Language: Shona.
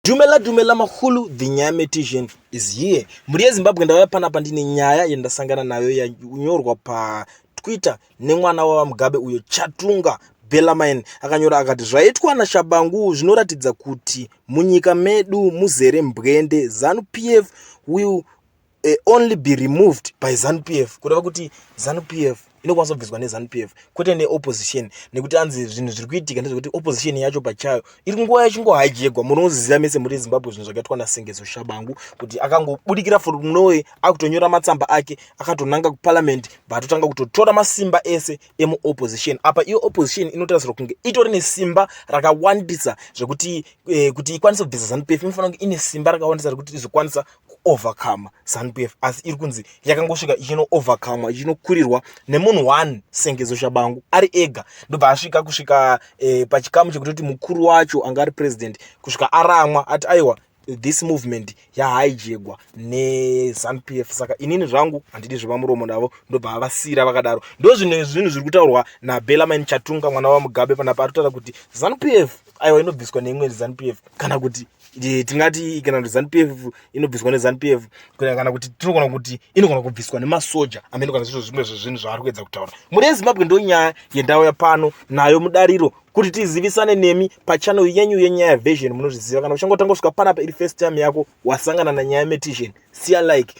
Dumela dumela makhulu, the Nyametician is here. Mhuri yeZimbabwe, ndauya panapa ndine nyaya yandasangana nayo yanyorwa paTwitter nemwana waVaMugabe uyo Chatunga Bellarmine. Akanyora akati zvaitwa naShabangu zvinoratidza kuti munyika medu muzere mbwende. ZANU PF will only be removed by ZANU PF, kureva kuti ZANU PF inokwanisa kubviswa neZANU PF, kwete neopposition, nekuti anzi zvinhu zviri kuitika ndezvekuti opposition yacho pachayo iri nguva yachingohijegwa. Munoziva mese muri Zimbabwe zvinhu zvakaitwa naSengezo Shabangu, kuti akangobudikira from nowhere, akutonyora matsamba ake, akatonanga kuparliament, bvatotanga kutotora masimba ese emuopposition. Apa iyo opposition inotarisirwa kunge itori nesimba rakawandisa zvekuti kuti ikwanise kubvisa ZANU PF inofanira kunge ine simba rakawandisa rekuti izokwanisa kuovercome ZANU PF, asi iri kunzi yakangosvika ichino-overcome, ichinokurirwa nemunhu one, Sengezo Shabangu, ari ega. Ndobva asvika kusvika pachikamu chekutoti mukuru wacho anga ari president kusvika aramwa, ati aiwa, this movement yahaijegwa neZANU PF, saka inini zvangu handidi zvepamuromo navo. Ndobva avasiyira vakadaro. Ndo zvinhu zviri kutaurwa naBellarmine Chatunga, mwana waMugabe. Panapa ari kutaura kuti ZANU PF aiwa inobviswa neimwe ZANU PF, kana kuti tingati kana kuti ZANU PF inobviswa neZANU PF, kana kuti tinogona kuti inogona kubviswa nemasoja amene, kana zvizvo zvimwe zvezvinhu zvaari kuedza kutaura. Mhuri yeZimbabwe, ndo nyaya yendauya pano nayo mudariro kuti tizivisane nemi pachannel yenyu yeNyaya Version. Munozviziva, kana uchangotanga kusvika panapa iri first time yako wasangana naNyaya Metician, siya like.